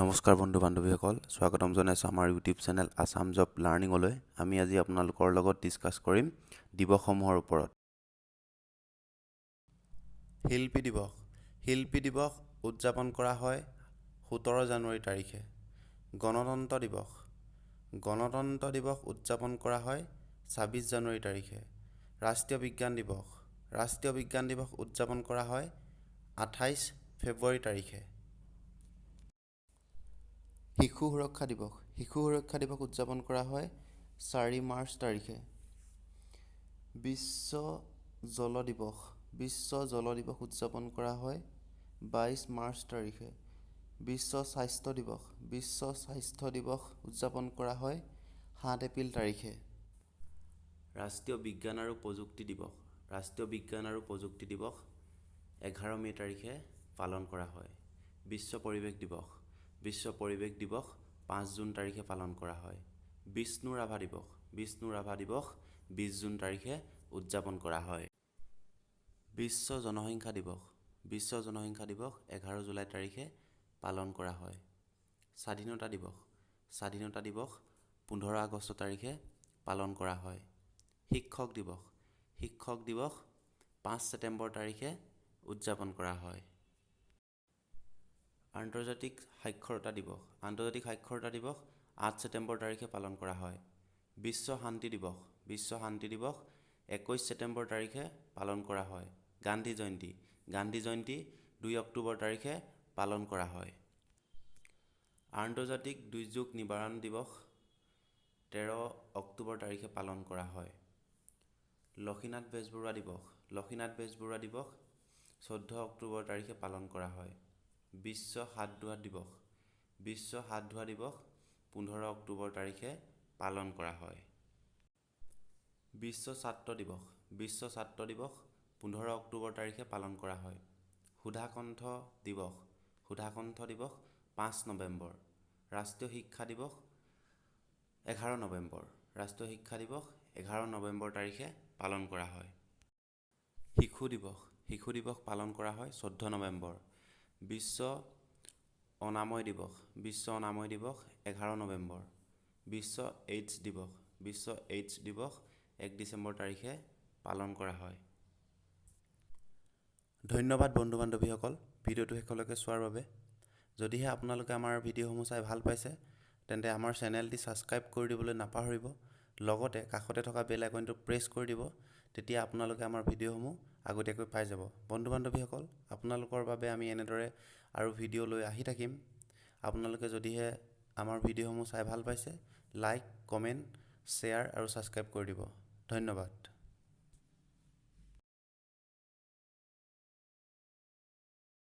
নমস্কাৰ বন্ধু বান্ধৱীসকল, স্বাগতম জনাইছোঁ আমাৰ ইউটিউব চেনেল আছাম জব লাৰ্ণিঙলৈ। আমি আজি আপোনালোকৰ লগত ডিছকাছ কৰিম দিৱসসমূহৰ ওপৰত। শিল্পী দিৱস। শিল্পী দিৱস উদযাপন কৰা হয় 17 জানুৱাৰী তাৰিখে। গণতন্ত্ৰ দিৱস। গণতন্ত্ৰ দিৱস উদযাপন কৰা হয় 26 জানুৱাৰী তাৰিখে। ৰাষ্ট্ৰীয় বিজ্ঞান দিৱস। ৰাষ্ট্ৰীয় বিজ্ঞান দিৱস উদযাপন কৰা হয় 28 ফেব্ৰুৱাৰী তাৰিখে। শিশু সুৰক্ষা দিৱস। শিশু সুৰক্ষা দিৱস উদযাপন কৰা হয় 4 মাৰ্চ তাৰিখে। বিশ্ব জল দিৱস। বিশ্ব জল দিৱস উদযাপন কৰা হয় 22 মাৰ্চ তাৰিখে। বিশ্ব স্বাস্থ্য দিৱস। বিশ্ব স্বাস্থ্য দিৱস উদযাপন কৰা হয় 7 এপ্ৰিল তাৰিখে। ৰাষ্ট্ৰীয় বিজ্ঞান আৰু প্ৰযুক্তি দিৱস। ৰাষ্ট্ৰীয় বিজ্ঞান আৰু প্ৰযুক্তি দিৱস 11 মে' তাৰিখে পালন কৰা হয়। বিশ্ব পৰিৱেশ দিৱস। বিশ্ব পৰিৱেশ দিৱস 5 জুন তাৰিখে পালন কৰা হয়। বিষ্ণু ৰাভা দিৱস। বিষ্ণু ৰাভা দিৱস 20 জুন তাৰিখে উদযাপন কৰা হয়। বিশ্ব জনসংখ্যা দিৱস। বিশ্ব জনসংখ্যা দিৱস 11 জুলাই তাৰিখে পালন কৰা হয়। স্বাধীনতা দিৱস। স্বাধীনতা দিৱস 15 আগষ্ট তাৰিখে পালন কৰা হয়। শিক্ষক দিৱস। শিক্ষক দিৱস 5 ছেপ্টেম্বৰ তাৰিখে উদযাপন কৰা হয়। আন্তৰ্জাতিক সাক্ষৰতা দিৱস। আন্তৰ্জাতিক সাক্ষৰতা দিৱস 8 ছেপ্টেম্বৰ তাৰিখে পালন কৰা হয়। বিশ্ব শান্তি দিৱস। বিশ্ব শান্তি দিৱস 21 ছেপ্টেম্বৰ তাৰিখে পালন কৰা হয়। গান্ধী জয়ন্তী। গান্ধী জয়ন্তী 2 অক্টোবৰ তাৰিখে পালন কৰা হয়। আন্তৰ্জাতিক দুৰ্যোগ নিবাৰণ দিৱস 13 অক্টোবৰ তাৰিখে পালন কৰা হয়। লক্ষীনাথ বেজবৰুৱা দিৱস। লক্ষীনাথ বেজবৰুৱা দিৱস 14 অক্টোবৰ তাৰিখে পালন কৰা হয়। বিশ্ব হাত ধোৱা দিৱস। বিশ্ব হাত ধোৱা দিৱস 15 অক্টোবৰ তাৰিখে পালন কৰা হয়। বিশ্ব ছাত্ৰ দিৱস। বিশ্ব ছাত্ৰ দিৱস 15 অক্টোবৰ তাৰিখে পালন কৰা হয়। সুধাকণ্ঠ দিৱস। সুধাকণ্ঠ দিৱস 5 নৱেম্বৰ। ৰাষ্ট্ৰীয় শিক্ষা দিৱস 11 নৱেম্বৰ। ৰাষ্ট্ৰীয় শিক্ষা দিৱস 11 নৱেম্বৰ তাৰিখে পালন কৰা হয়। শিশু দিৱস। শিশু দিৱস পালন কৰা হয় 14 নৱেম্বৰ। বিশ্ব অনাময় দিৱস। বিশ্ব অনাময় দিৱস 11 নৱেম্বৰ। বিশ্ব এইডছ দিৱস। বিশ্ব এইডছ দিৱস 1 ডিচেম্বৰ তাৰিখে পালন কৰা হয়। ধন্যবাদ বন্ধু বান্ধৱীসকল, ভিডিঅ'টো শেষলৈকে চোৱাৰ বাবে। যদিহে আপোনালোকে আমাৰ ভিডিঅ'সমূহ চাই ভাল পাইছে, তেন্তে আমাৰ চেনেলটি ছাবস্ক্ৰাইব কৰি দিবলৈ নাপাহৰিব। লগতে কাষতে থকা বেল আইকনটো প্ৰেছ কৰি দিব, তেতিয়া আপোনালোকে আমাৰ ভিডিঅ'সমূহ আগতীয়াকৈ পাই যাব। বন্ধু বান্ধৱীসকল, আপোনালোকৰ বাবে আমি এনেদৰে আৰু ভিডিঅ' লৈ আহি থাকিম। আপোনালোকে যদিহে আমাৰ ভিডিঅ'সমূহ চাই ভাল পাইছে, লাইক, কমেণ্ট, শ্বেয়াৰ আৰু ছাবস্ক্ৰাইব কৰি দিব। ধন্যবাদ।